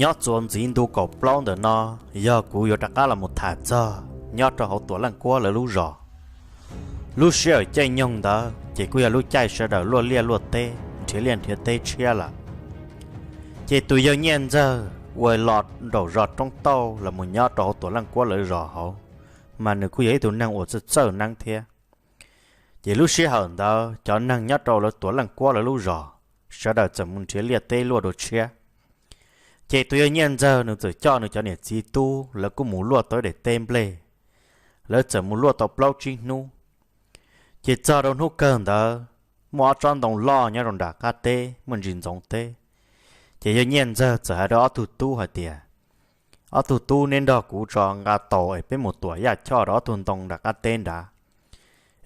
Nyob txuas ntxiv ntu kaum plaub ntawm no, yog kuv yuav rov qab los mus tham txog nyob rau hauv Tuam Leej Kuab lawv lub zos. Lub sij hawm caij nyoog ntawd ces kuj yog lub caij sawv daws luaj liaj luaj teb, nrhiav liaj nrhiav teb tshiab lawm. Ces tus yawg Nyiaj Ntxawg uas los nraum zos Roob Tauj los mus nyob rau hauv Tuam Leej Kuab lawv zos hauv, mas nws kuj yog ib tug neeg uas txawj txawj neeb thiab. Ces lub sij hawm ntawd cov neeg nyob rau lawv Tuam Leej Kuab lawv lub zos, sawv daws txawm mus nrhiav liaj teb luaj dua tshiab. Ces tus yawg Nyiaj Ntxawg nws txawm coj nws cov niam txiv tub lawv kuj mus luaj tau ib daim teb nplej. Lawv txawm mus luaj tau plaub tsib hnub. Ces txog rau hnub kawg ntawd, muaj ob tsob ntoo loj nyob rau nram qab teb muaj ntsis ntxoov teb. Ces yawg Nyiaj Ntxawg txawm hais rau ob tug tub hais tias, ob tug tub, neb nrog kuv tso nqa taus es peb mus tuam yaj choj rau ob tug ntoo nram qab teb nrad,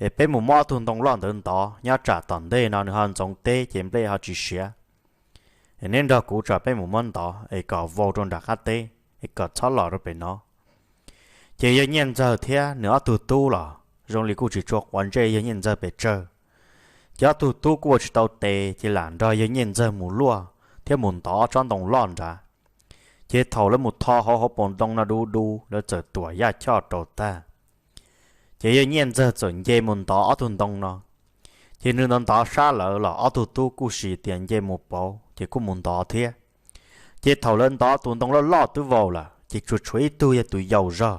es peb mus muab ob tug ntoo loj ntawd ntov nyob tsam tom ntej no nws ho ntxoov teb ces nplej ho tsis siav. Es neb nrog kuv tso peb mus muab ntov es kom vau rau nram qab teb, es kom txhob los rau pem no. Ces yawg Nyiaj Ntxawg thiab nws ob tug tub los zoo li kuj tsis tshua quav ntsej yawg Nyiaj Ntxawg pes tsawg. Ces ob tug tub kuj ua tsis tau tes ces lam nrog yawg Nyiaj Ntxawg mus luaj thiab mus ntov ob tsob ntoo loj nrad. Ces thaum lawv mus tho hauv hauv paus ntoo no du du, lawv txawm tuam yaj choj rau tag. Ces yawg Nyiaj Ntxawg txawm nce mus ntov ob tug ntoo no. Ces nws ntov ntov sab lawv los ob tug tub kuj sim tias nce mus pauv ces kuj mus ntov thiab. Ces thaum lawv ntov tus ntoo loj loj twb vau lawm ces tsuas tshuav ib tug yog tus yaus zog.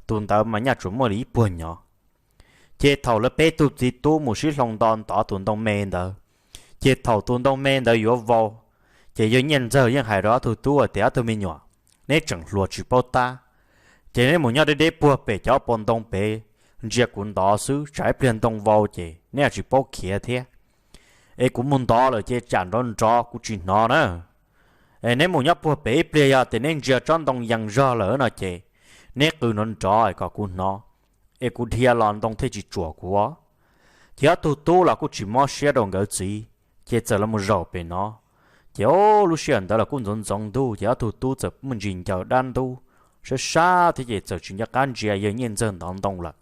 Tus ntawd mas nyaj tsuas muaj li ib puag nyob. Ces thaum lawv peb tug txiv tub mus sib hloov nto ntov tus ntoo me ntawd, ces thaum tus ntoo me ntawd yuav vau, ces yawg Nyiaj Ntxawg yeej hais rau ob tug tub hais tias, ob tug me nyuam, neb tseem hluas tsis paub tab, ces neb mus nyob deb deb puag pem cov paus ntoo pem, ntsia kuv ntov xwb, tsam ib pliag ntoo vau ces neb tsis paub khiav thiab. Es kuv mus ntov lawm ces tsam nrov nrov kuv tsis hnov na. Es neb mus nyob puag pem ib pliag yog tias neb ntsia tsob ntoo yees zog lawm no ces neb qw nrov nrov es kom kuv hnov, es kuv dhia los ntoo thiaj tsis tsuam kuv. Ces ob tug tub los kuj tsis mob siab rau nkawd txiv, ces txawm los mus zaum pem no. Ces o, lub sij hawm ntawd los kuj ntxoov ntxoov ntuj ces ob tug tub txawm muaj ntsis ncaws dab ntub, sab sab thiab ces txawm tsis nco qab ntsia yawg Nyiaj Ntxawg ntov ntoo lawm.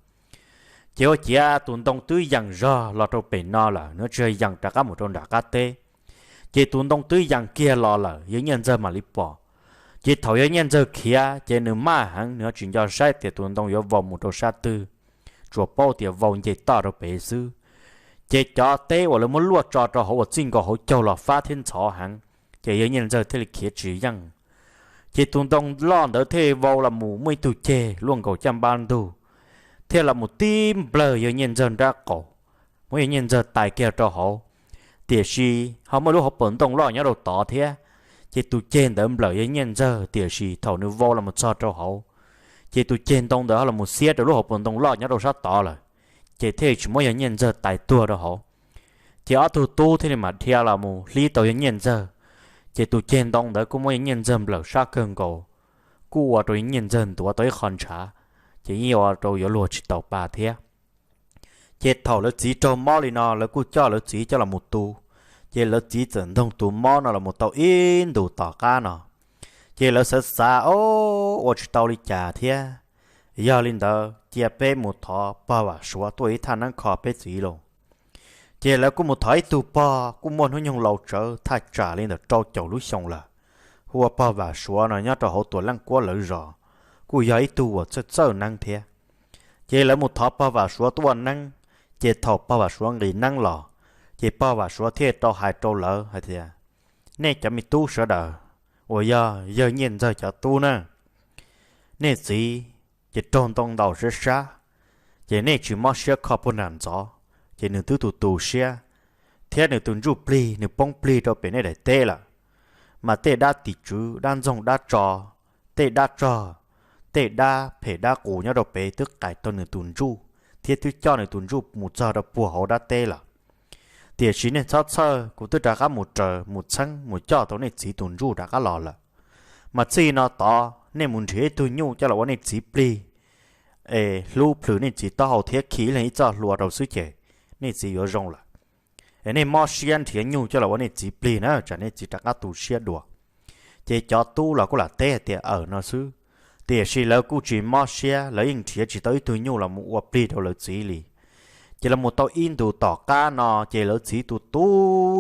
Ces ua ciav tus ntoo twb yees zog los rau pem no lawm, nws tsis yees rov qab mus rau nram qab teb. Ces tus ntoo twb yees kiag los lawm yawg Nyiaj Ntxawg mam li pom. Ces thaum yawg Nyiaj Ntxawg khiav ces nws maj heev, nws tsis nco saib tias tus ntoo yuav vau mus rau sab twg, tsuas paub tias vau nce toj rau pem xwb. Ces cov teb uas lawv muab luaj tso rau hauv uas txij nkaus hauv caug los fab thiab ntxhov heev, ces yawg Nyiaj Ntxawg thiaj li khiav tsis yeej. Ces tus ntoo loj ntawd thiaj vau los mus muaj ib tug ceg luaj nkaus caj npab ntug, thiaj los mus tib nplawg yawg Nyiaj Ntxawg nrab qaum, muab yawg Nyiaj Ntxawg tais kiag rau hauv. Tiam sis ho muaj lub hauv paus ntoo loj nyob rau tod thiab, ces tus ceg ntawd nplawm yawg Nyiaj Ntxawg, tiam sis thaum nws vau los mus txog rau hauv, ces tus ceg ntoo ntawd ho los mus xiab rau lub hauv paus ntoo loj nyob rau sab tod lawm, ces thiaj tsis muab yawg Nyiaj Ntxawg tais tuag rau hauv. Ces ob tug tub thiaj li mam dhia los mus hlib tau yawg Nyiaj Ntxawg. Ces tus ceg ntoo ntawd kuj muab yawg Nyiaj Ntxawg nplawm sab kawg nkaus, kuj ua rau yawg Nyiaj Ntxawg ntuav tau ib qho ntshav, ces yeej ua rau yuav luag tsis tau pa thiab. Ces thaum lawv txiv raug mob li no, lawv kuj coj lawv txiv coj los mus tu. Ces lawv txiv txawm ntoog tus mob no los mus tau ib ntus tom qab no. Ces lawv xav xav, o, ua tsis tau li cas thiab. Yog li ntawd cia peb mus thov pog Vam Suav tuaj ib thaj neeb kho peb txiv lauj. Ces lawv kuj mus thov ib tug pog kuj muaj hnub nyoog laus tsawv thaj tsam li ntawm rau caum lub xyoo lawm, hu ua pog Vam Suav no, nyob rau hauv Tuam Leej Kuab lawv zos, kuj yog ib tug uas txawj txawj neeb thiab. Ces lawv mus thov pog Vam Suav tuaj ua neeb. Ces thaum pog Vam Suav nqis neeb los, ces pog Vam Suav thiaj tau hais rau lawv hais tias, nej cov me tub sawv daws uas yog yawg Nyiaj Ntxawg cov tub na, nej txiv ces raug ntoo ntaus sab sab, ces nej tsis mob siab kho puag nram ntxov, ces nws twb tu tu siab, thiab nws tus ntsuj plig nws poob plig rau pem nej daim teb lawm. Mas tej dab tim tswv, dab ntxoog dab tso, tej dab tsog, tej dab phem dab qus nyob rau pem twb qais tau nws tus ntsuj, thiab twb coj nws tus ntsuj mus txog rau puag hauv dab teb lawm. Tiam sis nej txhob txhawj, kuv twb rov qab mus raws mus txheeb mus coj tau nej txiv tus ntsuj rov qab los lawm. Mas txij no tod nej mus nrhiav ib tug nyuj coj los ua nej txiv plig, es hlub plhws nej txiv taub hau thiab khi ib leeg ib txoj hlua rau xwb ces nej txiv yuav zoo lawm. Es nej mob siab nrhiav nyuj coj los ua nej txiv plig na, tsam nej txiv rov qab tu siab dua. Ces cov tub los kuj lam teb hais tias, Aws, no xwb. Tiam sis lawv kuj tsis mob siab, lawv yeej nrhiav tsis tau ib tug nyuj los mus ua plig rau lawv txiv li. Ces los mus tau ib ntus tom qab no ces lawv txiv tu tu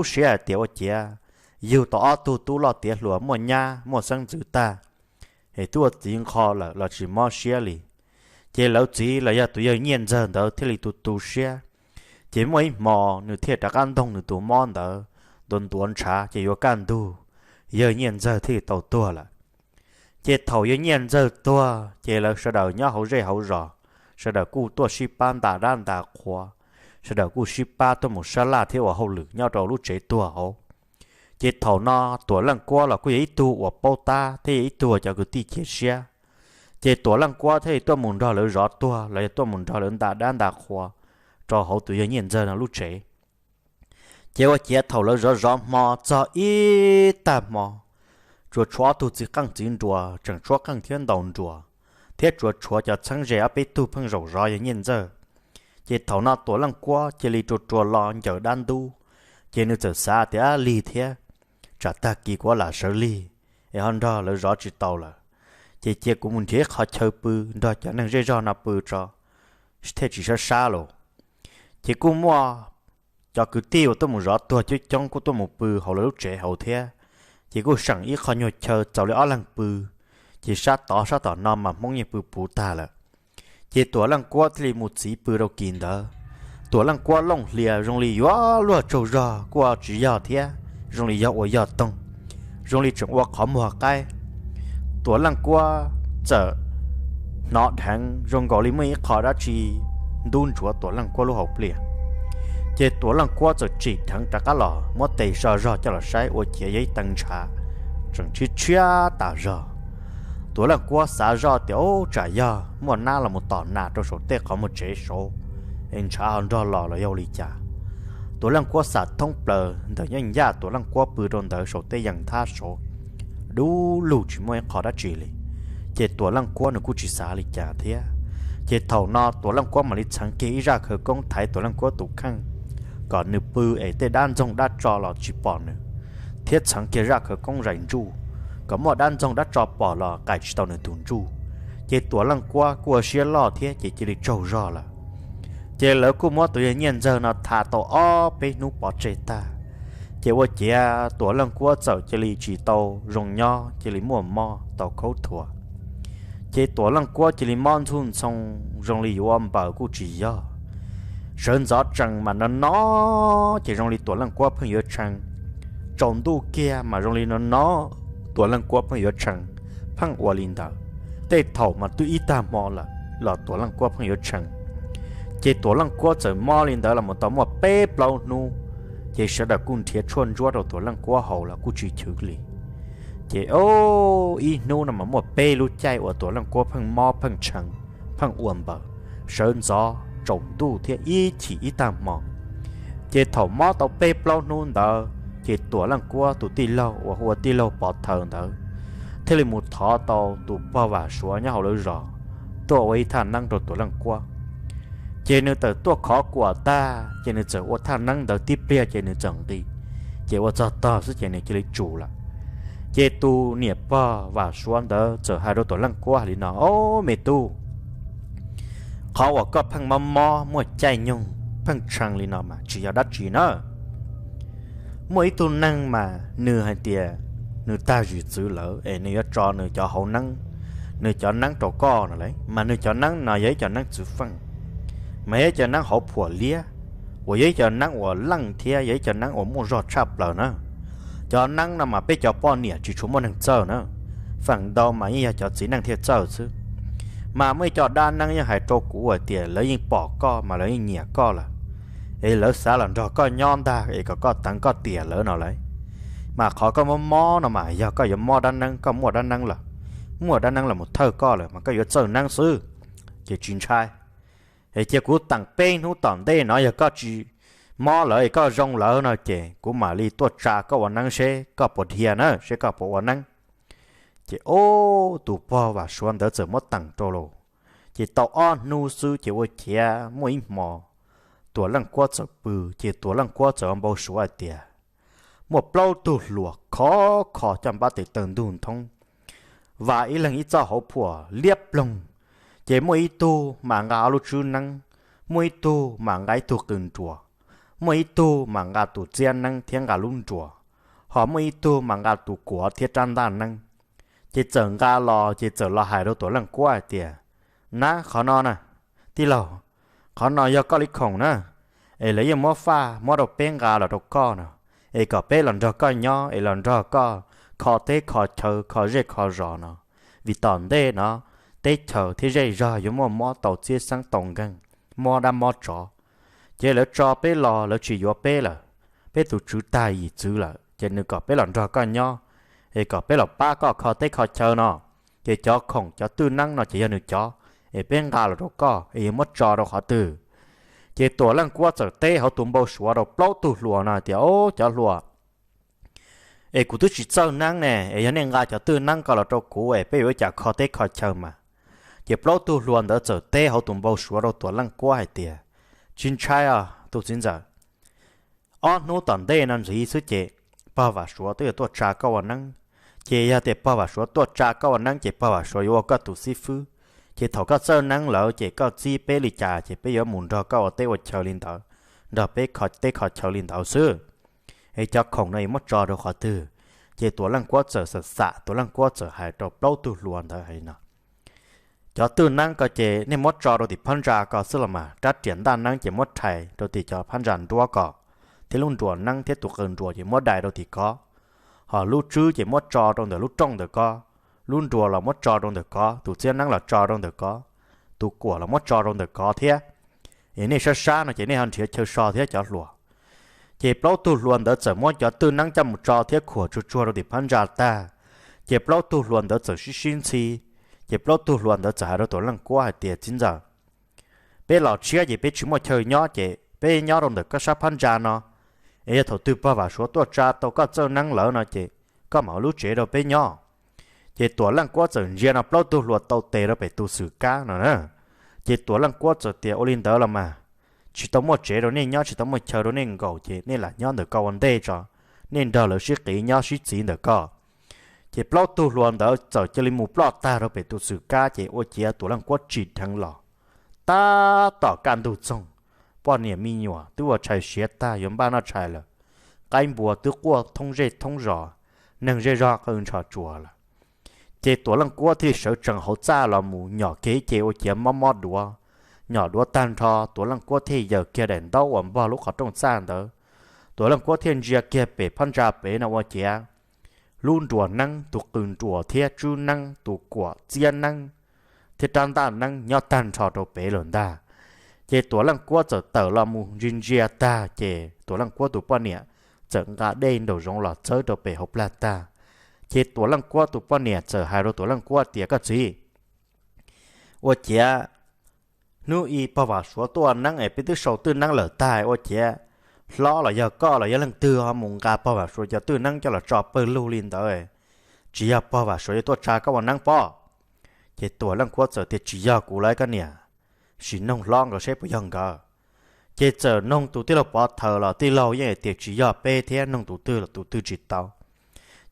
siab hais tias, Ua ciav yug tau ob tug tub loj tiav hluas muaj nyab muaj xeeb ntxwv tag, es twb ua txiv nqho lawm los tsis mob siab li. Ces lawv txiv los yog tus yawg Nyiaj Ntxawg ntawd thiaj li tu tu siab. Ces muaj ib hmo nws thiaj rov qab ntoog nws tus mob ntawd ntuav ntuav ntshav, ces yuav kaj ntug, yawg Nyiaj Ntxawg thiaj li tau tuag lawm. Ces thaum yawg Nyiaj Ntxawg tuag ces lawv sawv daws nyob hauv zej hauv zos, sawv daws kuj tuaj sib pab nta dab nta qhua, sawv daws kuj sib pab tuaj mus sab laj thiab ua hauj lwm nyob rau lub tsev tuag hauv. Ces thaum no Tuam Leej Kuab los kuj yog ib tug uas paub tab thiab yog ib tug cov kwv tij cia siab. Ces Tuam Leej Kuab thiaj li tuaj mus nrog lawv zov tuag los yog tuaj mus nrog lawv nta dab nta qhua rau hauv tus yawg Nyiaj Ntxawg no lub tsev. Ces ua ciav thaum lawv zov zov hmo txog ib tag hmo, tsuas tshuav ob tug txiv qeej txiv nruas tseem tshuab qeej thiab ntaus nruas, thiab tsuas tshuav cov txheeb ze ob peb tug pheej zaum zov yawg Nyiaj Ntxawg. Ces thaum no Tuam Leej Kuab cia li rua rua lo ncaws dab ntub, ces nws txawm xav tias, Lig thiab, tsam tag kis kuv lam sawv lig es ho nrog lawv zov tsis tau lawm, ces cia kuv mus nrhiav ib qho chaw pw nrog cov neeg zej zog no pw tso, thiaj tsis sab sab los. Ces kuj muaj cov kwv tij uas tuaj mus zov tuag coob coob kuj tuaj mus pw hauv lawv lub tsev hauv thiab. Ces kuj seem ib qho nyuag chaw txaus li ob leeg pw. Ces sab tod sab tom no mas Hmoob yeej pw puv tag lawm. Ces Tuam Leej Kuab thiaj li mus txiv pw rau kis ntawd. Tuam Leej Kuab looj hlias zoo li yuav luag tsaug zog kuj tsis yog thiab, zoo li yog ua yog toog, zoo li tseem ua qhov muag qaib. Tuam Leej Kuab txawm hnov dheev zoo nkaus li muaj ib qho dab tsi ntub ntsuav Tuam Leej Kuab lub hauv pliaj. Ces Tuam Leej Kuab txawm tsim dheev rov qab los muab tes so zog coj los saib ua ciav yog ib tee ntshav tseem tshiab tshiab tas zog. Tuam Leej Kuab xav zoj tias, Ub, tsam yog muaj nab los mus tom nas rau saum tej qhov muag tsev saud es ntshav ho nrog los los yog ua li cas. Tuam Leej Kuab xav thoob plaws ntawm nyob ncaj Tuam Leej Kuab pw rau ntawd saum tej yees thab saud, dub lug tsis muaj ib qho dab tsi li. Ces Tuam Leej Kuab nws kuj tsis xav li cas thiab. Ces thaum no Tuam Leej Kuab mam li txheev kiag ib zaj khawv koob thaiv Tuam Leej Kuab tus kheej, kom nws pw es tej dab ntxoog dab tso los tsis pom nws, thiab txheev kiag zaj khawv koob zais ntsuj, kom muaj dab ntxoog dab tso pom los qais tsis tau nws tus ntsuj. Ces Tuam Leej Kuab kuj ua siab loj thiab ces cia li tsaug zog lawm. Ces lawv kuj muab tus yawg Nyiaj Ntxawg no tha tau ob peb hnub pov tseg tag. Ces ua ciav Tuam Leej Kuab txawm cia li tsis tau zoo nyob, cia li muaj mob tau khaub thuas. Ces Tuam Leej Kuab cia li mob ntxhuj ntxhoo, zoo li yuav ua npaws kuj tsis yog. Sawv ntxov tsees mas no no, ces zoo li Tuam Leej Kuab pheej yuav tshee. Tsaus ntuj kiag mas zoo li no no, Tuam Leej Kuab pheej yuav tshee, pheej ua li ntawd. Tej thaum mas twb ib tag hmo lawm los Tuam Leej Kuab pheej yuav tshee. Ces Tuam Leej Kuab txawm mob li ntawd los mus tau muaj peb plaub hnub, ces sawv daws kuj nrhiav tshuaj ntsuab rau Tuam Leej Kuab haus los kuj tsis chwv li. Ces o, ib hnub no mas muaj peb lub caij uas Tuam Leej Kuab pheej mob pheej tshee, pheej ua npaws, sawv ntxov tsaus ntuj thiab ib chim ib tag hmo. Ces thaum mob tau peb plaub hnub ntawd ces Tuam Leej Kuab tus tij laug uas hu ua tij laug Pov Thawm ntawd thiaj li mus thov tau tus pog Vam Suav nyob hauv lawv zos tuaj ua ib thaj neeb rau Tuam Leej Kuab. Ces nws txawm tuaj khov kuam tag ces nws txawm ua thaj neeb ntawd tib pliag ces nws txawm nqis, ces ua txog tog xwb ces nws cia li tsum lawm. Ces tus niam pog Vam Suav ntawd txawm hais rau Tuam Leej Kuab hais li no, Ob, me tub, qhov uas koj pheej mob mob muaj caij nyoog pheej tshee li no mas tsis yog dab tsi na. Muaj ib tug neeg mas nws hais tias nws tag zim txwv lawm es nws yuav tso nws cov hauv neeb, nws cov neeb rau koj no las, mas nws cov neeb no yog ib cov neeb txwv feej, mas yog ib cov neeb hauv phuam liab, uas yog ib cov neeb uas leej thiab yog ib cov neeb uas muaj zog tshaj plaws na. Cov neeb no mas peb cov poj niam tsis tshua muaj neeg txawj na, feem ntau mas yeej yog cov txiv neej thiaj txawj xwb. Mas muaj ib co dab neeb yeej hais rau kuv hais tias lawv yeej pom koj mas lawv yeej nyiam koj lawm, es lawv xav los nrog koj nyob ntag es kom koj teev koj tiam lawv no lauj. Mas qhov koj mob mob no mas yog koj yuav mob dab neeb, koj muaj dab neeb lawm, muaj dab neeb los mus thawj koj lawm mas koj yuav txawj neeb xwb, ces tsis ntshai. Es cia kuv teem peb hnub tom ntej no yog koj tsis mob lawm es koj zoo lawm no ces kuv mam li tuaj tsa koj ua neeb seb koj puas dhia na, seb koj puas ua neeb. Ces ub, tus pog Vam Suav ntawd txawm muab teem rau lauj. Ces tau ob hnub xwb ces ua ciav muaj ib hmo Tuam Leej Kuab txawm pw, ces Tuam Leej Kuab txawm ua npau suav hais tias muaj plaub tug hluas khov kho coj npab tes taw ntug nthoob, vam ib leeg ib txoj hauv phuam liab ploog. Ces muaj ib tug mas nqa ob lub tswb neeb, muaj ib tug mas nqa ib tug qws nruas, muaj ib tug mas nqa tus txiab neeb thiab nqa lub nruas, ho muaj ib tug mas nqa tus kuam thiab rab ntaj neeb. Ces txawm nqa los ces txawm los hais rau Tuam Leej Kuab hais tias, nab, qhov no na, tij laug, qhov no yog koj li khoom na, es lawv yeej muab faj muab rau peb nqa los rau koj no, es kom peb los nrog koj nyob es los nrog koj kho teb kho chaw kho zej kho zos no, vim tom ntej no teb chaws thiab zej zog yuav muaj mob tau txiab xeeb tau nkeeg, mob dab mob tsov. Ces lawv tso peb los lawv tsis yuav peb lawm, peb tus tswv tag yim txwv lawm ces nws kom peb los nrog koj nyob, es kom peb los pab koj kho teb kho chaw no. Ces cov khoom cov twj neeb no ces yog nws cov, es peb nqa los rau koj es yuav muab tso rau qhov twg? Ces Tuam Leej Kuab txawm teb hauv tus npau suav rau plaub tug hluas no tias, o, cov hluas, es kuv twb tsis txawj neeb ne, es yog nej nqa cov twj neeb ko los rau kuv es peb yuav ua cas kho teb kho chaw mas? Ces plaub tug hluas ntawd txawm teb hauv tus npau suav rau Tuam Leej Kuab hais tias, tsis ntshai os tus txiv ntxawm, ob hnub tom ntej no ntxiv xwb ces pog Vam Suav twb yuav tuaj tsa koj ua neeb. Ces yog tias pog Vam Suav tuaj tsa koj ua neeb ces pog Vam Suav yuav ua koj tus xib fwb, ces thaum koj txawj neeb lawm ces koj txib peb li cas ces peb yuav mus nrog koj ua teb ua chaw li ntawd, nrog peb kho teb kho chaw li ntawd xwb. Es cov khoom no yuav muab tso rau qhov twg? Ces Tuam Leej Kuab txawm xam xam, Tuam Leej Kuab txawm hais rau plaub tug hluas ntawd hais no, cov twj neeb ko ces nej muab tso rau tim phab ntsa ko xwb los mas, rab riam ntaj neeb ces muab rhais rau tim cov phab ntsa nruab ko, thiab lub nruas neeb thiab tus qws nruas ces muab dai rau tim ko, ho lub tswb ces muab tso rau ntawm lub rooj ntawm ko, lub nruas los muab tso rau ntawm ko, tus txiab neeb los tso rau ntawm ko, tus kuam los muab tso rau ntawm ko thiab. Es nej sab sab no ces nej ho nrhiav chaw so thiab cov hluas. Ces plaub tug hluas ntawd txawm muab cov twj neeb coj mus tso thiab khuam tsuag tsuag rau tim phab ntsa tag. Ces plaub tug hluas ntawd txawm sib sib ntxhi. Ces plaub tug hluas ntawd txawm hais rau Tuam Leej Kuab hais tias, txiv ntxawm, peb los tshiab ces peb tsis muaj chaw nyob ces peb nyob rau ntawm koj sab phab ntsa no, es yog thaum twg pog Vam Suav tuaj tsa tau koj txawj neeb lawm no ces koj mam ua lub tsev rau peb nyob. Ces Tuam Leej Kuab txawm ntsia no plaub tug hluas tau tes rau pem tus xwm kab no na. Ces Tuam Leej Kuab txawm tias, ua li ntawd los mas, tsis tau muaj tsev rau nej nyob, tsis tau muaj chaw rau nej nkaum ces nej lam nyob ntawm ko ua ntej tso, nej nrog lawv sib qiv nyob sib txiv ntawm ko. Ces plaub tug hluas ntawd txawm cia li mus ploj tag rau pem tus xwm kab ces ua ciav Tuam Leej Kuab tsim dheev los. Tab tom kaj ntug txoog, poj niam me nyuam twb ua tshais siav tag yuav npaj noj tshais lawm, qaib npua twb quaj thoob zej thoob zos, neeg zej zog qw ntsho tsuas lawm. Ces Tuam Leej Kuab thiaj sawv tsees hauv txaj los mus nyom kiag ib ce ua ciav mob mob duav. Nyom duav tag nrho Tuam Leej Kuab thiaj yaws kiag daim ntaub uas npog lub qhov rooj txaj ntawd. Tuam Leej Kuab thiaj ntsia kiag pem phab ntsa pem no ua ciav lub nruas neeb, tus qws nruas thiab tswb neeb, tus kuam txiab neeb thiab rab ntaj neeb nyob tag nrho rau pem lawm ntag. Ces Tuam Leej Kuab txawm tawm los mus ntsia ntsia tag ces Tuam Leej Kuab tus poj niam txawm nqa dej nraum zoov los txawb rau pem hauv plag tag. Ces Tuam Leej Kuab tus poj niam txawm hais rau Tuam Leej Kuab tias, koj txiv, ua ciav hnub i pog Vam Suav tuaj neeb es peb twb sau twj neeb lawm tag, ua ciav hlob los yog koj los yog leej twg ho mus nqa pog Vam Suav cov twj neeb coj los tso pawg lug li ntawd, tsis yog pog Vam Suav yuav tuaj tsa koj ua neeb pob? Ces Tuam Leej Kuab txawm tias, tsis yog kuv lauj koj niam, sim noog hlob nkawd seb puas yog nkawd. Ces txawm noog tus tij laug pov thawj los tij laug yeej hais tias tsis yog peb thiab, noog tus twg los tus twg tsis tau.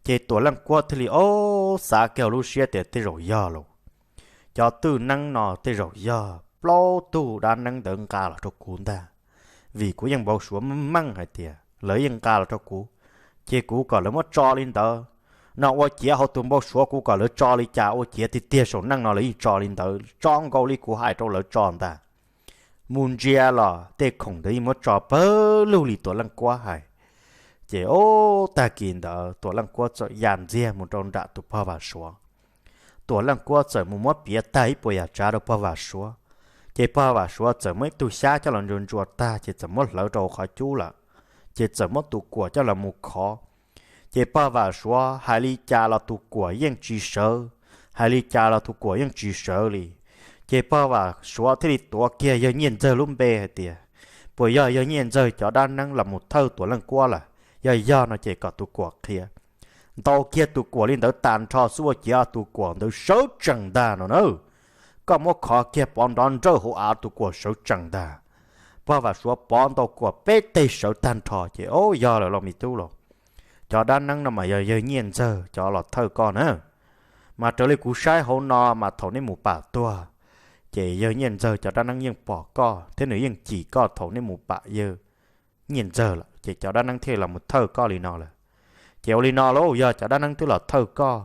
Ces Tuam Leej Kuab thiaj li ob xav kiag lub siab tias tej zaum yog lauj. Cov twj neeb no tej zaum yog plaub tug dab neeb ntawd nqa los rau kuv ntag, vim kuv yeej npau suav meej hais tias lawv yeej nqa los rau kuv, ces kuv kom lawv muab tso li ntawd. No ua ciav hauv tus npau suav kuv kom lawv tso li cas ua ciav tiag tiag saum neej no lawv yeej tso li ntawd, tso nkaus li kuv hais rau lawv tso ntag. Mus ntsia los tej khoom ntawd yeej muab tso pawg lug li Tuam Leej Kuab hais. Ces ob tag kis ntawd Tuam Leej Kuab txawm ya ntxiag mus rau nram tus pog Vam Suav. Tuam Leej Kuab txawm mus muab piav tag ib puas yam tsav rau pog Vam Suav. Ces pog Vam Suav txawm muab ib tug xyab coj los ntsuas ntsuas tag ces txawm muab hlawv rau hauv qhov cub lawm, ces txawm muab tus kuam coj los mus khov. Ces pog Vam Suav hais li cas los tus kuam yeej tsis sawv, hais li cas los tus kuam yeej tsis sawv li. Ces pog Vam Suav thiaj li tuav kiag yawg Nyiaj Ntxawg lub npe hais tias, puas yog yawg Nyiaj Ntxawg cov dab neeb los mus thawj Tuam Leej Kuab lawm? Yog yog no ces kom tus kuam qhia. Ntaus kiag tus kuam li ntawd tag nrho xwb ua ciav tus kuam ntawd sawv tsees ntag no na. Koj muab khov kiag pov nrov nrawj hauv av tus kuam sawv tsees ntag. Pog Vam Suav pov ntaus kuam peb teg sawv tag nrho ces, o, yog lawm los me tub los, cov dab neeb no mas yog yawg Nyiaj Ntxawg cov los thawj koj na. Mas raws li kuv saib hauv no mas thaum nej mus pam tuag, ces yawg Nyiaj Ntxawg cov dab neeb yeej pom koj thiab nws yeej cim koj thaum nej mus pam yawg Nyiaj Ntxawg lawm, ces cov dab neeb thiaj los mus thawj koj li no lawm. Ces ua li no lauj, yog cov dab neeb twb los thawj koj,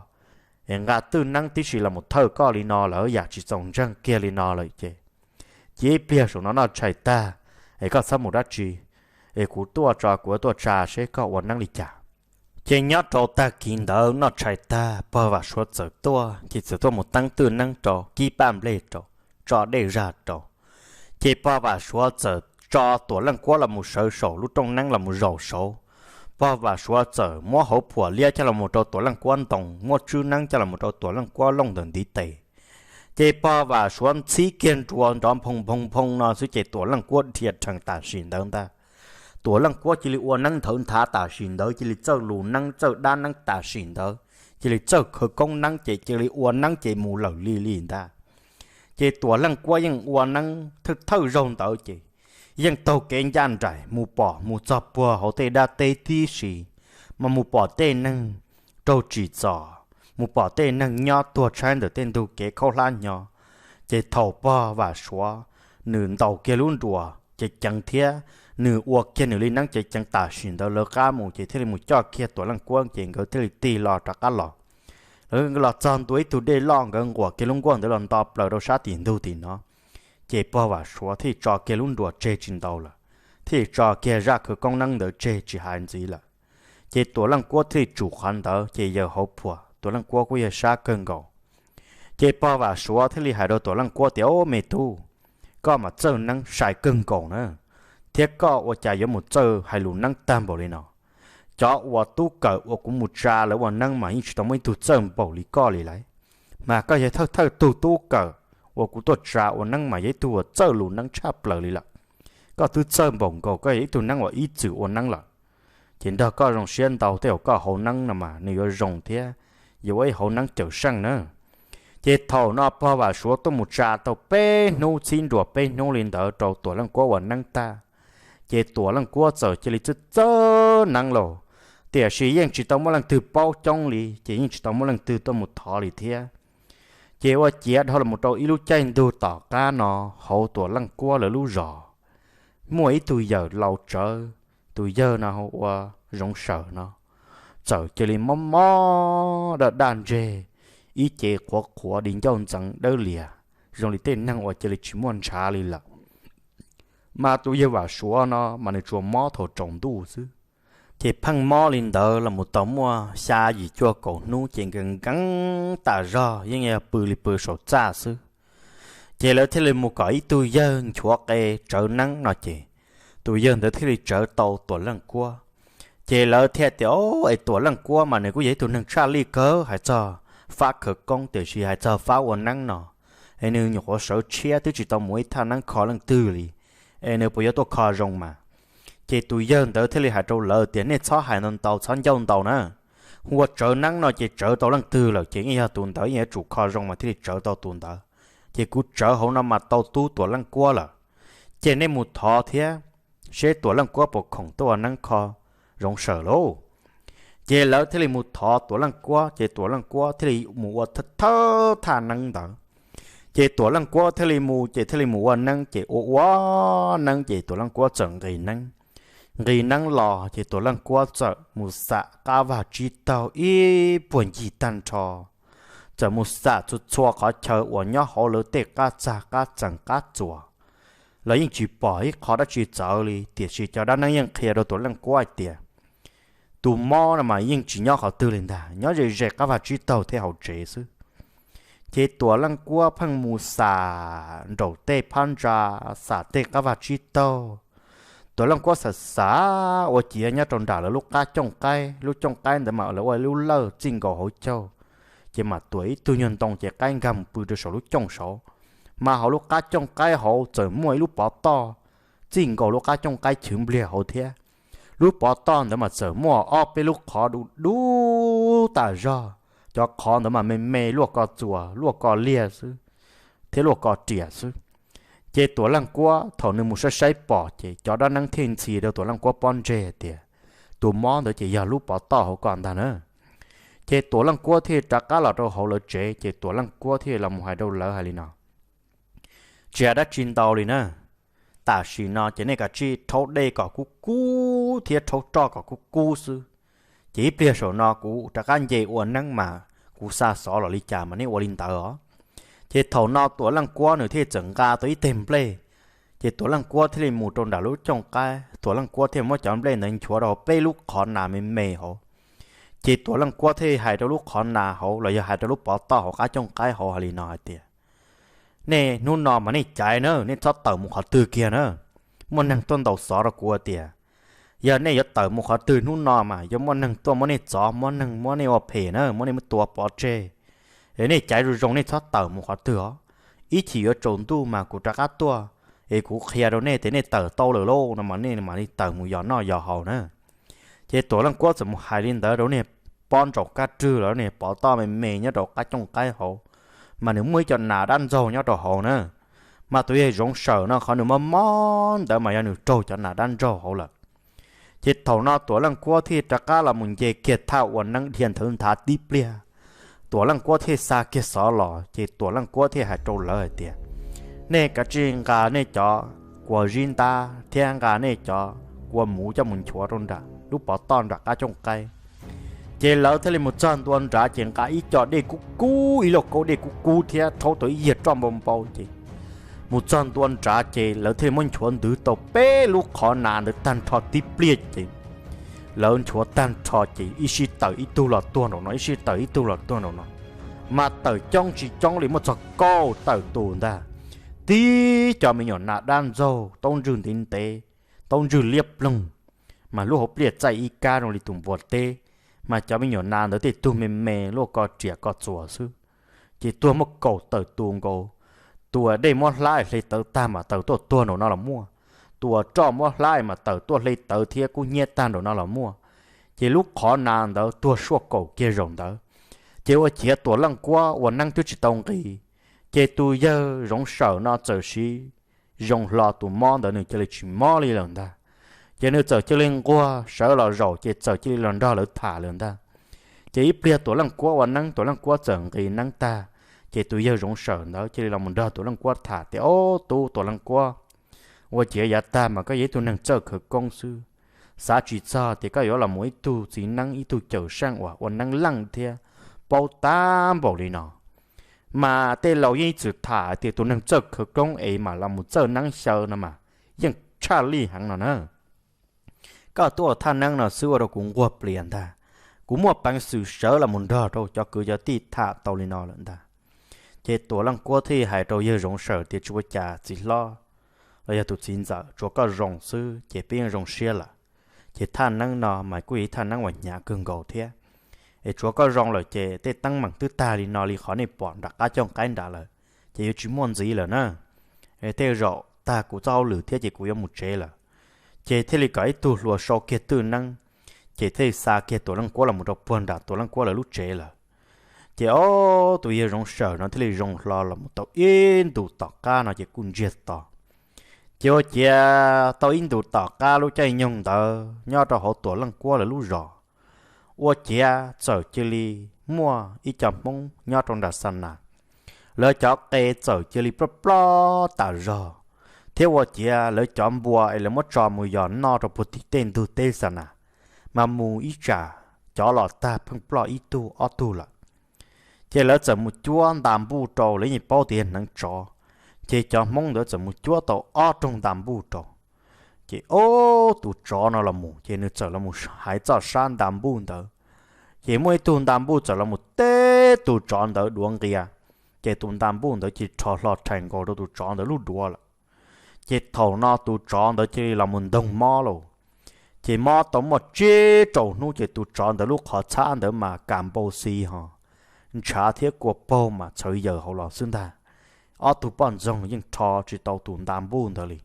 es nqa twj neeb tib si los mus thawj koj li no lawm, yam tsis txaus ntseeg kiag li no lawm ces, cia ib pliag saum no noj tshais tag, es koj txhob mus dab tsi, es kuv tuaj tso, kuv tuaj tsa seb koj ua neeb li cas. Ces nyob rau tag kis ntawd noj tshais tag pog Vam Suav txawm tuaj, ces txawm tuaj mus teeb twj neeb rau, kib paj nplej rau, tso dej zaj rau. Ces pog Vam Suav txawm tso Tuam Leej Kuab los mus sawv saum lub rooj neeb los mus zaum saud. Pog Vam Suav txawm muab hauv phuam liab coj los mus rau Tuam Leej Kuab ntoo, muab tswb neeb coj los mus rau Tuam Leej Kuab looj ntawm ntiv tes. Ces pog Vam Suav ntxhib kiag nruas nrov nphoo nphoo nphoo no xwb ces Tuam Leej Kuab dhia rhees tam sim ntawd ntag. Tuam Leej Kuab cia li ua neeb nthawv nthav tam sim ntawd, cia li txawj lus neeb txawj dab neeb tam sim ntawd, cia li txawj khawv koob neeb ces cia li ua neeb ces mus lawm li li ntag. Ces Tuam Leej Kuab yeej ua neeb thawj thawj zaug ntawd ces yeej taug kev ncaj nraim mus pom mus txog puag hauv tej dab teb tib si, mas mus pom tej neeg raug tsim txom, mus pom tej neeg nyob tuag tshaib ntawm tej ntug kev khaub hlab hnyo. Ces thaum pog Vam Suav nws ntaus kiag lub nruas ceev ceev thiab nws ua kiag nws li neeb ceev ceev tam sim ntawd lawv qab mus ces thiaj li mus coj kiag Tuam Leej Kuab ces nkawd thiaj li tig los rov qab los. Lawv los txog ntua ib tug dej loj, nkawd nquam kiag lub nkuaj ntawd los nto plaws rau sab tim ntug tim no. Ces pog Vam Suav thiaj li tso kiag lub nruas tseg tsis ntaus lawm, thiaj li tso kiag zaj khawv koob neeb ntawd tseg tsis hais ntxiv lawm. Ces Tuam Leej Kuab thiaj li tsum qhov ntawd ces yawg hauv phuam, Tuam Leej Kuab kuj yog sab kawg nkaus. Ces pog Vam Suav thiaj li hais rau Tuam Leej Kuab tias, Au me tub, koj mas txawj neeb sai kawg nkaus na, thiab koj ua cas yuav mus txawj hais lus neeb tag npaum li no? Cov uas tub kawm uas kuv mus tsa lawv ua neeb mas yeej tsis tau muaj ib tug txawj npaum li koj li lauj. Mas koj yog thawj thawj tug tub kawm uas kuv tuaj tsa ua neeb mas yog ib tug uas txawj lus neeb tshaj plaws li lawm. Koj twb txawj npaum nkaus, koj yog ib tug neeb uas ib txwm ua neeb lawm. Ces nrog koj zoo siab ntau tej uas koj hauv neeb no mas nws yuav zoo thiab yuav ua ib hauv neeb cawm seej na. Ces thaum no pog Vam Suav tuaj mus tsa tau peb hnub, txhib nruas peb hnub li ntawd rau Tuam Leej Kuab ua neeb tag, ces Tuam Leej Kuab txawm cia li txawj txawj neeb lauj. Tiam sis yeej tsis tau muaj leej twg paub coob li, ces yeej tsis tau muaj leej twg tuaj mus thov li thiab. Ces ua ciav dhau los rau ib lub caij ntug tom qab no, hauv Tuam Leej Kuab lawv lub zos muaj ib tug yawm laus tsawv, tus yawg no hu ua Zoov Sawm no, txawm cia li mob mob daj daj ntseg, ib ce qhuav qhuav di ncauj ntxeev dawb lias, zoo li tej neeg uas cia li tsis muaj ntshav li lawm. Mas tus yawg Vam Suav no mas nws tsuas mob thaum tsaus ntuj xwb. Ces pheej mob li ntawd los mus tau muaj xya yim cuaj kaum hnub ces nkees nkees tas zog, yeej yog pw li pw saum txaj xwb. Ces lawv thiaj li mus kom ib tug yawg nchuav qe tsawv neeb no ces tus yawg ntawd thiaj li tsawv tau Tuam Leej Kuab. Ces lawv thiaj tias, O, es Tuam Leej Kuab mas nws kuj yog ib tug neeg tshaj lij kawg, hais txog fab khawv koob tiam sis hais txog fab ua neeb no, es nws nyuam qhuav sawv tshiab twb tsis tau mus ib thaj neeb kho leej twg li, es nws puas yuav tuaj kho zoo mas? Ces tus yawg ntawd thiaj li hais rau lawv tias, Nej txhob hais ntau ntau, txhob ncauj ntau na. Hu ua tsawv neeb no ces tsawv tau leej twg lawm ces yeej yog tus ntawd, yeej yuav tsum kho zoo mas thiaj li tsawv tau tus ntawd. Ces kuv tsawv hauv no mas tau tub Tuam Leej Kuab lawm, ces nej mus thov thiab, seb Tuam Leej Kuab puas khoom tuaj ua neeb kho Zoov Sawm lauj. Ces lawv thiaj li mus thov Tuam Leej Kuab, ces Tuam Leej Kuab thiaj li mus ua thawj thaj neeb ntawd. Ces Tuam Leej Kuab thiaj li mus, ces thiaj li mus ua neeb, ces ua ua neeb ces Tuam Leej Kuab txawm nqis neeb. Nqis neeb los ces Tuam Leej Kuab txawm mus xam qab vag tsib taug ib puag ncig tag nrho, txawm mus xam txhua txhua qhov chaw uas nyob hauv lawv tej qab txag qab txees qab txuas. Lawv yeej tsis pom ib qho dab tsi txawv li, tiam sis cov dab neeb yeej qhia rau Tuam Leej Kuab hais tias, Tus mob no mas yeej tsis nyob qhov twg li ntag, nyob ze ze qab vag tsib taug thiab hauv tsev xwb. Ces Tuam Leej Kuab pheej mus xam nraum tej phab ntsa, xam tej qab vaj tsib taug. Tuam Leej Kuab xav xav ua ciav nyob rau nram lawv lub qab cooj qaib, lub cooj qaib ntawd mas lawv ua lub lawj txij nkaus hauv caug, ces mam tuam ib tug nyuag ntoo ces qaib nkag mus pw rau saum lub cooj saud. Mas hauv lub qab cooj qaib hauv txawm muaj ib lub pov toj txij nkaus lub qab cooj qaib chwv npliag hauv thiab. Lub pov toj ntawd mas txawm muaj ob peb lub qhov dub dub tas zog, cov qhov ntawd mas me me luaj ko txuas luaj ko liag xwb, thiab luaj ko riam xwb. Ces Tuam Leej Kuab thaum nws mus saib saib pom ces cov dab neeb thiaj ntxhi rau Tuam Leej Kuab pob ntseg tias tus mob ntawd ces yog lub pov toj hauv ko ntag na. Ces Tuam Leej Kuab thiaj rov qab los rau hauv lawv tsev, ces Tuam Leej Kuab thiaj los mus hais rau lawv hais li no: Tsis hais dab tsi ntau li na, tam sim no ces nej kav tsij rhaub dej kom kub kub thiab rhaub roj kom kub kub xwb. Ces ib pliag saum no kuv rov qab nce ua neeb mas kuv xa xov los li cas mas nej ua li ntawd os. Ces thaum no Tuam Leej Kuab nws thiaj txawm nqa tau ib teg nplej, ces Tuam Leej Kuab thiaj li mus rau nram lub cooj qaib, Tuam Leej Kuab thiaj muab cov nplej ntawd nchuav rau hauv peb lub qhov nas me me hauv. Ces Tuam Leej Kuab thiaj hais rau lub qhov nas hauv los yog hais rau lub pov toj hauv qab cooj qaib hauv hais li no hais tias: Nej hnub no mas nej caiv na, nej txhob tawm mus qhov twg kiag na. Muaj neeg tuaj ntaus xov rau kuv tias yog nej yuav tawm mus qhov twg hnub no mas yuav muaj neeg tuaj muab nej txov, muab neeg muab nej ua phem na, muab nej tua pov tseg. Es nej caiv zoo zoo nej txhob tawm mus qhov twg os. Ib chim yuav tsaus ntuj mas kuv rov qab tuaj es kuv qhia rau nej tias nej tawm tau lawm lauj no mas nej mam li tawm mus yos noj yos haus na. Ces Tuam Leej Kuab txawm mus hais li ntawd rau niag pob ntsaum kab rwg los niag pov toj me me nyob rau qab cooj qaib hauv, mas nws muaj ib co nas dab ntxaug nyob rau hauv na. Mas tus yawg Zoov Sawm no qhov nws mob mob ntawd mas yog nws raug cov nas dab ntxaug hauv lawm. Ces thaum no Tuam Leej Kuab thiaj rov qab los mus nce kiag thaj ua neeb dhia nthawv nthav tib pliag. Tuam Leej Kuab thiaj xa kiag xov los ces Tuam Leej Kuab thiaj hais rau lawv hais tias: Nej kav tsij nqa nej cov kua zib ntab thiab nqa nej cov kua muv coj mus nchuav rau nram lub pov toj nram qab cooj qaib. Ces lawv thiaj li mus txog ntua nrad ces nqa ib co dej kub kub, ib lauj kaub dej kub kub thiab rhaub tau ib yiag roj npau npau ces mus txog ntua nrad ces lawv thiaj li muab nchuav ntwv tau peb lub qhov nas ntawd tag nrho tib pliag ces lawv nchuav tag nrho ces ib sij tawm ib tug los tuag nraum no, ib sij tawm ib tug los tuag nraum no, mas tawm coob tsis coob li muaj txog kaum tawm tus ntag. Tib co me nyuam nas dab ntxaug taub ntswg ntev ntev, taub ntswg liab ploog, mas lub hauv pliaj txaij ib kab zoo li tus npua teb, mas cov me nyuam nas ntawd tej tug me me luaj ko riam ko txuas xwb. Ces tuag muaj kaum tawm tus nkaus. Tus uas dej muab hlab hle tawv tag mas tawm tuaj tuag nraum no los muaj, tus uas roj muab hlab mas tawm tuaj hle tawv thiab kub hnyiab tag nraum no los muaj. Ces lub qhov nas ntawd tuag suaj kaum kiag zaum ntawd. Ces ua ciav Tuam Leej Kuab ua neeb twb tsis tau nqis, ces tus yawg Zoov Sawm no txawm siv zoo hlo tus mob ntawd nws cia li tsis mob li lawm ntag. Ces nws txawm cia li nquag sawv los zaum ces txawm cia li los nrog lawv tham lawm ntag. Ces ib pliag Tuam Leej Kuab ua neeb, Tuam Leej Kuab txawm nqis neeb tag, ces tus yawg Zoov Sawm ntawd cia li los mus nrog Tuam Leej Kuab tham tias: Ob tub Tuam Leej Kuab, ua ciav yav tag mas koj yog ib tug neeg txawj khawv koob xwb, xav tsis txog tias koj yuav los mus ib tug txiv neeb ib tug cawm seej uas ua neeb leej thiab paub tab npaum li no. Mas tej laus yeej ib txwm tham tias tus neeg txawj khawv koob es mam los mus txawj neeb xyaw no mas yeej tshaj lij heev no na. Koj tuaj ua thaj neeb no xwb ua rau kuv nquag plias ntag. Kuv muaj peev xwm sawv los mus nrog rau cov kwv cov tij tham tau li no lawm ntag. Ces Tuam Leej Kuab thiaj hais rau yawg Zoov Sawm tias: Tsis ua cas txiv hlob los yog tus txiv ntxawm, tsuav koj zoo xwb ces peb yeej zoo siab lawm. Ces thaj neeb no mas kuj yog ib thaj neeb uas hnyav kawg nkaus thiab. Es tsuav koj zoo lawm ces tej teeb meem twb tag li no li qhov nej pom nram qab cooj qaib nrad lawm, ces yuav tsis muaj ntxiv lawm na. Es tej zaum tag kuv txoj hauj lwm thiab ces kuv yuav mus tsev lawm. Ces thiaj li kom ib tug hluas sau kiag twj neeb, ces thiaj li xa kiag Tuam Leej Kuab los mus rau puag nram Tuam Leej Kuab lawv lub tsev lawm. Ces ob tus yawg Zoov Sawm no thiaj li zoo hlo los mus tau ib ntus tom qab no ces kuj ntsiag to. Ces ua ciav tau ib ntus tom qab lub caij nyoog ntawd nyob rau hauv Tuam Leej Kuab lawv lub zos, ua ciav txawm cia li muaj ib co Hmoob nyob rau nram Xa Nas. Lawv cov qe txawm cia li ploj ploj tas zog, thiab ua ciav lawv cov npua es lawv muab tso mus yos noj rau puag tim tej ntug teb Xa Nas, mas mus ib tsam cov los tag pheej ploj ib tug ob tug lawm. Ces lawv txawm mus cuab nta npuj rau, lawv yeej paub tias yog hneev tsov, ces cov Hmoob ntawd txawm mus cuab tau ob rooj nta npuj rau. Ces ob tus tsov no los mus ces nws txawm los mus hais txoj sab nta npuj ntawd, ces muaj ib tug nta npuj txawm los mus teb tus tsov ntawd duav nqia, ces tus nta npuj ntawd cia li rho hlo rhais nkaus rau tus tsov ntawd lub duav lawm. Ces thaum no tus tsov ntawd cia li los mus ntoog mob lauj. Ces mob tau muaj tsib rau hnub ces tus tsov ntawd lub qhov txhab ntawd mas kas npau xi ho ntshav thiab kua paug mas txhawv yaws hauv los xwb ntag. Ob tug poj ntxoog yeej rho tsis tau tus nta npuj ntawd li.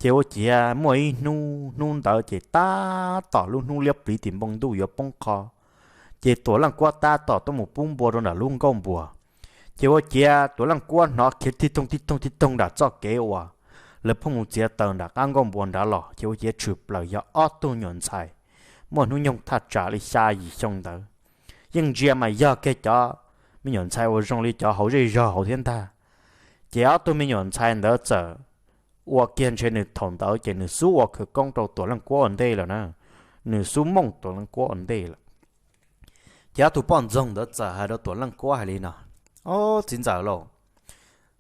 Ces ua ciav muaj ib hnub, hnub ntawd ces tab tom lub hnub liab pliv tim npoo ntuj yuav poob qho, ces Tuam Leej Kuab tab tom tuaj mus pub npua rau nram lub nkuaj npua. Ces ua ciav Tuam Leej Kuab hnov khiav tig toog tig toog tig toog nram txoj kev uas lawv pheej mus txiav taws nram qab nkuaj npua nrad los, ces ua ciav tshwm plaws yog ob tug me nyuam ntxhais muaj hnub nyoog thaj tsam li xya yim xyoo ntawd. Yeej ntsia mas yog kiag cov me nyuam ntxhais uas zoo li cov hauv zej zog hauv thiab ntag. Ces ob tug me nyuam ntxhais ntawd txawm ua kiag ntshe nws thaum ntawd ces nws xub ua khawv koob rau Tuam Leej Kuab ua ntej lawm na, nws xub mooj Tuam Leej Kuab ua ntej lawm. Ces ob tug poj ntxoog ntawd txawm hais rau Tuam Leej Kuab hais li no: Ob txiv ntxawm lauj,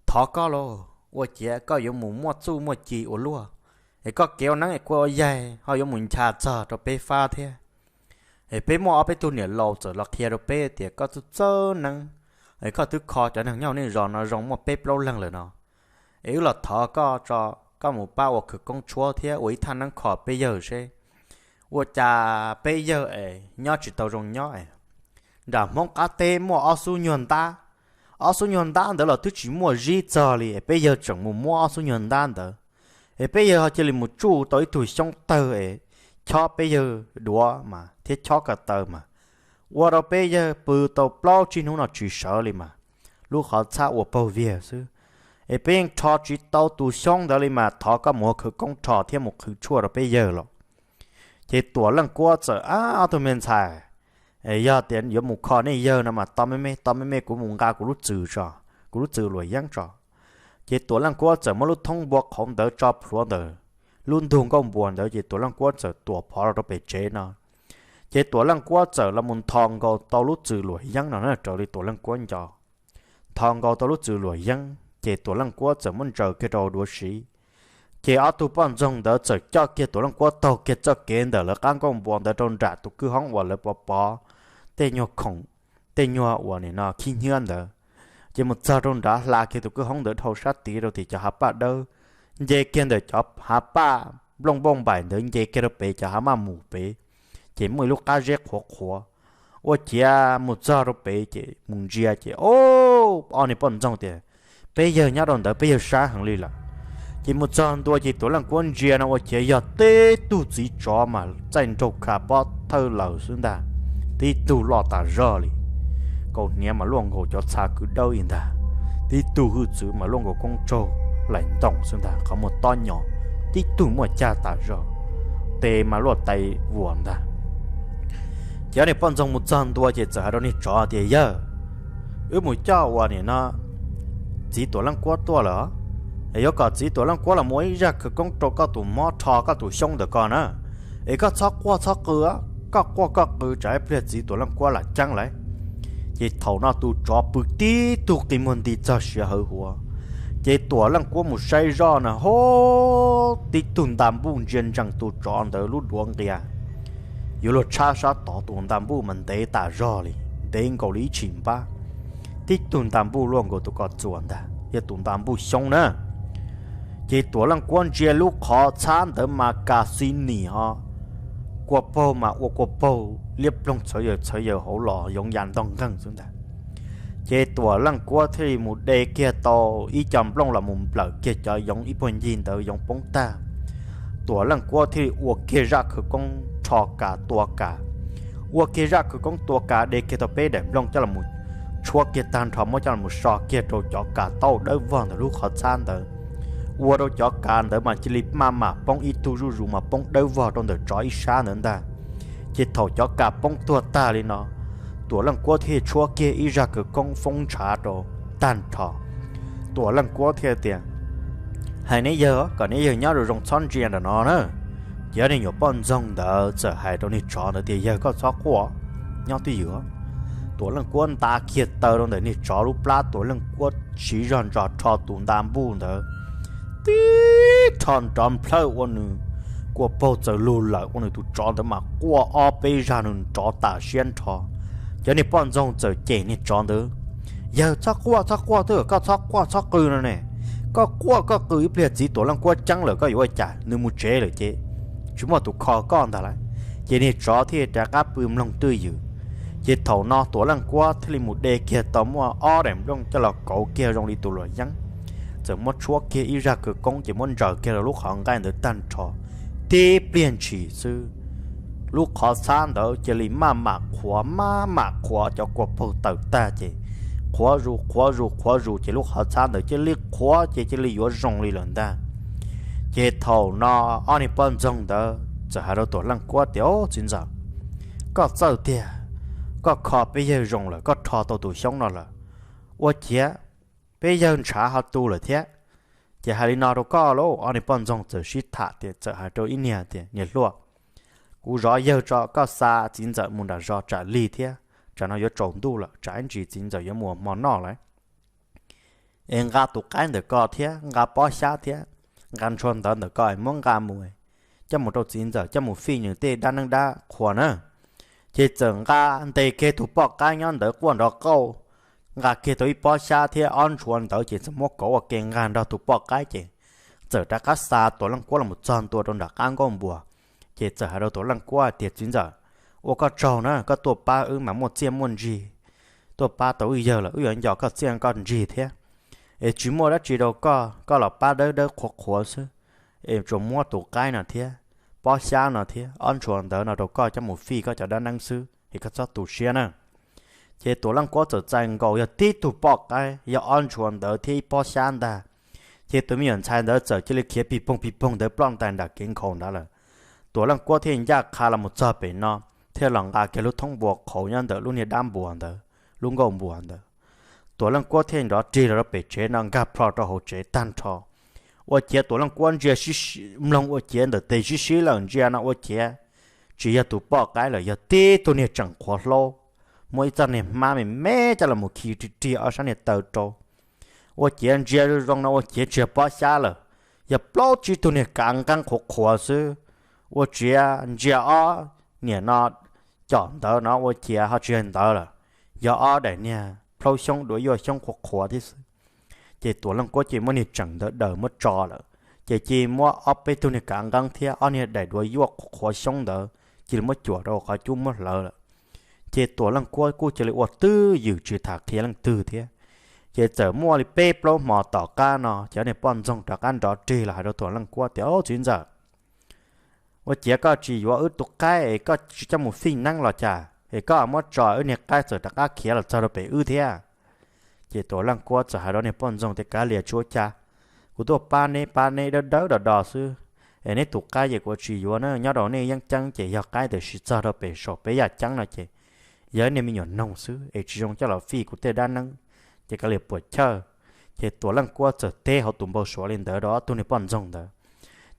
thov koj lauj, ua ciav koj yuav mus muaj txuj muaj ci ua luaj, es koj kev ua neeb es kua ua yaig ho yuav mus ncha txog rau peb fab thiab. Es peb muaj ob peb tug niam laus txawm los qhia rau peb tias koj txawj txawj neeb, es koj twb kho cov neeg nyob hauv nej zos no zoo muaj peb plaub leeg lawm no. Es wb los thov koj tso, koj mus pab ua khawv koob tshuab thiab ua ib thaj neeb kho peb yawg seb ua cas peb yawg es nyob tsis tau zoo nyob es. Nram Hmoob qab teb muaj ob xub nyuag ntab, ob xub nyuag ntab ntawd los twb tsis muaj zib txog li es peb yawg tseem mus muab ob xub nyuag ntab ntawd, es peb yawg ho cia li mus tsuj tau ib tug xyoob tawg es chob peb yawg duav mas thiab chob ko taw mas, ua rau peb yawg pw tau plaub tsib hnub no tsis sawv li mas, lub qhov txhab ua paug viag xwb. Es peb yeej rho tsis tau tus xyoob ntawd li mas thov koj mus ua khawv koob rho thiab mus qhwv tshuaj rau peb yawg los. Ces Tuam Leej Kuab txawm, Ab, ob tug me ntxhais, es yog tias yuav mus kho nej yawg no mas tos me me, tos me me kuv mus nqa kuv lub txwm tso, kuv lub txwm luam yeeb tso. Ces Tuam Leej Kuab txawm muab lub thoob npua qhauv ntawd tso plhuav ntawm lub ntug nkuaj npua ntawd ces Tuam Leej Kuab txawm tuam phov los rau pem tsev no. Ces Tuam Leej Kuab txawm los mus ntho nkaus tau lub txwm luam yeeb no na raws li Tuam Leej Kuab nco. Ntho nkaus tau lub txwm luam yeeb ces Tuam Leej Kuab txawm muab ntsaws kiag rau duav siv. Ces ob tug poj ntxoog ntawd txawm coj kiag Tuam Leej Kuab taug kiag txoj kev ntawm lawv qab nkuaj npua ntawd rau nram tus kwj hoob uas lawv pov pov tej nyuag khoom, tej nyuag uas nim no khib hnyiab ntawd. Ces mus txog rau nrad hla kiag tus kwj hoob ntawd dhau sab tid rau tim cov hav paj dawb, nce kiag ntawm cov hav paj nplooj npauj npaim ntawd nce kiag rau pem cov hav maj mus pem, ces muaj ib lub qab zeb qhuav qhuav. Ua ciav mus txog rau pem ces mus ntsia ces, o, ob niag poj ntxoog tias, Peb yawg nyob rau ntawd peb yawg sab heev li lawm. Ces mus txog ntua ces Tuam Leej Kuab ntsia no ua ciav yog tib tug txiv tsov mas txaij nraug kha pob thawj laws xwb ntag, tib tug loj tas zog li, kaus hniav mas luaj nkaus cov txha kwv dawb li ntag, tib tug hwj txwv mas luaj nkaus koob tsaug laim ntoos xwb ntag, qhov muag tob nyos, tib tug muaj cag tas zog, tes mas luaj tais vuas ntag. Ces ob niag poj ntxoog mus txog ntua ces txawm hais rau niag tsov tias, Yawg, wb mus coj uas nim no txiv Tuam Leej Kuab tuaj lawm, es yuav kom txiv Tuam Leej Kuab los mus ua ib zaj khawv koob rau koj tus mob rho koj tus xyoob ntawm ko na, es koj txhob quaj txhob qw, koj quaj koj qw tsam ib pliag txiv Tuam Leej Kuab lam ceeb lawm. Ces thaum no tus tsov pw tib tug qi muag nti txog siav hawv huav. Ces Tuam Leej Kuab mus saib zoj na, ho, tib tug nta npuj ntsia ntsees tus tsov ntawd lub duav nqia, yuav luag tshab sab tod tus nta npuj mas ntev tas zog li, ntev nkaus li ib tshim npab. Tib tug nta npuj luaj nkaus tus ko txuas ntag, yog tus nta npuj xyoob na. Ces Tuam Leej Kuab ntsia lub qhov txhab ntawd mas kas xi nim ho, kua paug mas ua kua paug liab ploog txhawv yaws txhawv yaws hauv los yoov ya ntog nqeeg xwb ntag. Ces Tuam Leej Kuab thiaj li mus de kiag tau ib co nplooj los mus nplawm kiag cov yoov ib puag ncig ntawd yoov poob tag. Tuam Leej Kuab thiaj li ua kiag zaj khawv koob rho kas tua kas, ua kiag zaj khawv koob tua kas de kiag tau peb daim nplooj coj los tshuab kiag tag nrho muab coj los so kiag rau cov kas tauj dawb vog ntawm lub qhov txhab ntawd, ua rau cov kas ntawd mas cia li maj mam poob ib tug zuj zus mas poob dawb vog rau ntawm tsov ib sab ntawd ntag. Ces thaum cov kas poob tuag tag li no, Tuam Leej Kuab thiaj tshuab kiag ib zaj khawv koob foob ntshav rau tag nrho. Tuam Leej Kuab thiaj tias, Hais neb yawg, kom neb yawg nyob zoo zoo txhob ntsia ntawm no na. Ces ob niag nyuam poj ntxoog ntawd txawm hais rau niag tsov ntawd tias, Yawg koj txhob quaj, nyob twj ywm. Tuam Leej Kuab nta kiag taw rau ntawm niag tsov lub plab, Tuam Leej Kuab siv zog ntsos rho tus nta npuj ntawd tib rho nrov nplhawj ua nws kua paug txawm lug lawm ua nws tus tsov ntawd mas quaj ob peb zag nws nrov tas siab nrho. Cov niag poj ntxoog txawm cem niag tsov ntawd, Yawg, txhob quaj txhob quaj, twb kom koj txhob quaj txhob qw no ne. Koj quaj koj qw ib pliag txiv Tuam Leej Kuab ceeb lawm koj yuav ua cas? Nws mus tsev lawm ces tsis muaj tus kho koj ntag lauj. Ces niag tsov thiaj rov qab pw mloog twj ywm. Ces thaum no Tuam Leej Kuab thiaj li mus de kiag tau muaj ob daim nplooj coj los kauv kiag zoo li tus luam yeeb, txawm muab tshuab kiag ib zaj kwv koob ces muab ntsaws kiag rau lub qhov nqaij ntawd tag nrho. Tib pliag ntshis xwb, lub qhov txhab ntawd cia li maj mam qhuav maj mam qhuav, cov kua paug tawm tag ces qhuav zus qhuav zus qhuav zus ces lub qhov txhab ntawd cia li qhuav ces cia li yuav zoo li lawm ntag. Ces thaum no ob niag poj ntxoog ntawd txawm hais rau Tuam Leej Kuab tias, Au, txiv ntxawm, koj txawj tiag, koj kho peb yawg zoo lawm, koj rho tau tus xyoob no lawm. Ua ciav peb yawg ntshav ho tu lawm thiab. Ces hais li no rau koj lauj. Ob niag poj ntxoog txawm sib tham tias, txawm hais rau ib niag tias, Niam hluas, kuv zov yawg tso, koj xa txiv ntxawm mus nram zos tsam lig thiab, tsam no yuav tsaus ntuj lawm, tsam ib ntsis txiv ntxawm yuav mus ua hmo noj lawm. Es nqa tus qaib ntawm ko thiab nqa pob xyab thiab nqa ntshua ntawv ntawm ko es muab nqa mus coj mus rau txiv ntxawm coj mus fij nws tej dab neeb dab qhua na. Ces txawm nqa ntes kiag tus poj qaib nyob ntawd quaj nrov qauj, nqa kiag tau ib pob xyab thiab ob ntshua ntawv ces txawm muab kauv ua ke nqa nrog tus poj qaib ces txawm rov qab xa Tuam Leej Kuab los mus txog ntua rau nram qab nkuaj npua. Ces txawm hais rau Tuam Leej Kuab tias, Txiv ntxawm, ua koj tsaug na, koj tuaj pab wb mas muaj txiaj muaj ntsig, tuaj pab tau wb yawg lawm wb yuav nco koj txiaj koj ntsig thiab. Es tsis muaj dab tsi rau koj, koj los pab dawb dawb qhuav qhuav xwb. Es tsuas muab tus qaib no thiab pob xyab no thiab ob ntshua ntawv no rau koj coj mus fij koj cov dab neeb xwb es koj txhob tu siab na. Ces Tuam Leej Kuab txawm txais nkaus yog tib tug poj qaib, yog ob ntshua ntawv thiab ib pob xyab ntag. Ces tus me nyuam ntxhais ntawd txawm cia li khiav pig poog pig poog ntawd ploj ntais nram kev nkhaus ntawd lawm. Tuam Leej Kuab thiaj ncaj qha los mus txog pem no, thiaj los nqa kiag lub thoob npua qhauv nyob ntawm lub niag dab npua ntawd, lub nkuaj npua ntawd. Tuam Leej Kuab thiaj nrov rig los rau pem tsev no nkag plho rau hauv tsev tag nrho. Ua ciav Tuam Leej Kuab ntsia, mloog ua ciav ntawm tes sib sib lawm ntsia no ua ciav tsis yog tus poj qaib lawm, yog tib tug niag tseem qhuav hlaub, muaj ib txoj niag hmab me me coj los mus khi rig rig ob sab niag taw rau. Ua ciav ntsia zoo zoo no ua ciav tsis yog pob xyab lawm, yog plaub tsib tug niag kav nqeeb qhuav qhuav xwb. Ua ciav ntsia ob niam no com ntawv no ua ciav ho tsis yog ntawv lawm, yog ob daim niag plhaub xyoob duav yuaj xyoob qhuav qhuav thiab xwb. Ces Tuam Leej Kuab cia muab niag tseem ntawd daws muab tso lawm, ces cia muab ob peb tug niag kav nqeeb thiab ob niag daim duav yuaj qhuav qhuav xyoob ntawd cia li muab cuam rau qhov cub muab hlawv lawm. Ces Tuam Leej Kuab kuj cia li ua twj ywm tsis tham qhia leej twg thiab. Ces txawm muaj li peb plaub hmo tom qab no ces ob niag poj ntxoog rov qab nrov rig los hais rau Tuam Leej Kuab tias, Au txiv ntxawm, ua ciav koj tsis yuav wb tus qaib es koj tsis coj mus fij neeb los cas es koj muab tso wb niag qaib txawm rov qab khiav los txog rau pem wb thiab? Ces Tuam Leej Kuab txawm hais rau niag poj ntxoog tias, Kav liam tsis ua cas, kuv tuaj pab neb, pab neb dawb dawb do do xwb, es neb tus qaib ces kuv tsis yuav na, nyob rau nej yeeb ceeb ces yog qaib tiam sis txog rau pem saum peb yaj ceeb no ces yog ib niag me nyuam noog xwb es tsis zoo coj los fij kuv tej dab neeb, ces kav liam puam chawj. Ces Tuam Leej Kuab txawm teb hauv tus npau suav li ntawd rau ob tug niag poj ntxoog ntawd.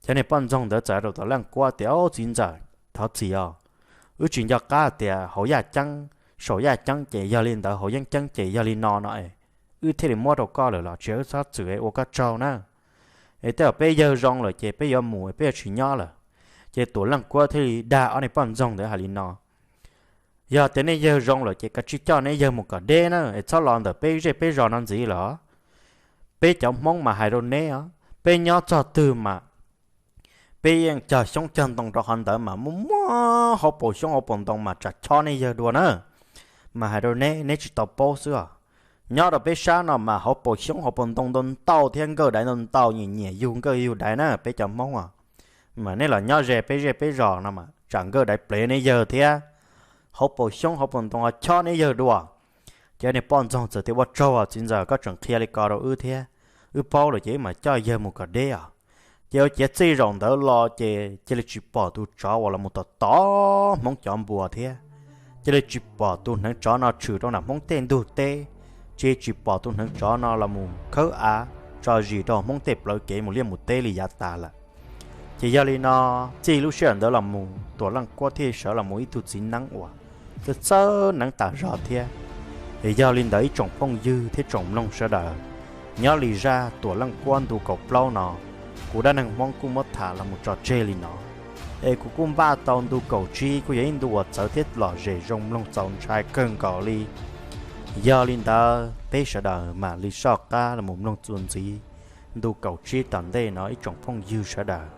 Ces niag poj ntxoog ntawd txawm hais rau Tuam Leej Kuab tias, Au txiv ntxawm, thov txim os, wb tsis nco qab tias hauv yaj ceeb, saum yaj ceeb ces yog li ntawd, hauv yeeb ceeb ces yog li no no es wb thiaj li muab rau koj lawm los tsis yog wb txhob txwm, ua koj tsaug na. Es tej zaum peb yawg zoo lawm ces peb yuav mus, peb yuav tsis nyob lawm. Ces Tuam Leej Kuab thiaj li dag ob niag poj ntxoog ntawd hais li no, Yog tias nej yawg zoo lawm ces kav tsij coj neb yawg mus kom deb na, es txhob los ntawm peb zej peb zos no ntxiv lawm. Peb cov Hmoob mas hais rau neb os, peb nyob txog twg mas peb yeej cog xyoob cog ntoo rau qhov ntawd mas muaj muaj hauv paus xyoob hauv paus ntoo mas tsam chob neb yawg dua na. Mas hais rau neb, neb tsis tau paub xwb os. Nyob rau peb sab no mas hauv paus xyoob hauv paus ntoo ntau ntau thiab nkawj daiv ntau ntau, nyiam nyiam yug nkawj yug daiv na peb cov Hmoob os. Mas neb los nyob ze peb zej peb zos no mas tsam nkawj daiv plev neb yawg thiab, hauv paus xyoob hauv paus ntoo ho chob neb yawg dua. Ces niag poj ntxoog txawm tias, Ua tsaug os txiv ntxawm, koj tseem qhia li ko rau wb thiab. Wb paub lawm ces wb mam coj yawg mus kom deb os. Ces ua ciav txij zaum ntawd los ces cia li tsis pom tus tsov uas los mus tom tom Hmoob cov npua thiab. Cia li tsis pom tus hneev tsov no tshwm rau nram Hmoob tej ntug teb, cia li tsis pom tus hneev tsov no los mus khawb av tso zis rau Hmoob tej plawv kev mus liaj mus teb li yav tas lawm. Ces yog li no, txij lub sij hawm ntawd los mus Tuam Leej Kuab thiaj sawv los mus ib tug txiv neeb uas txawj txawj neeb tas zog thiab. Es yog li ntawd ib tsoom phooj ywg thiab tsoom mloog sawv daws, nyob li zaj Tuam Leej Kuab ntu kaum plaub no, kuv Dab Neeg Hmoob kuj muab tham los mus tso tseg li no. Es kuv kuj npaj tau ntu kaum tsib kuj yog ib ntu uas txawv thiab lom zem zoo mloog txaus ntshai kawg nkaus li. Yog li ntawd peb sawv daws mam li soj qab los mloog txuas ntxiv ntu kaum tsib tom ntej no ib tsoom phooj ywg sawv daws.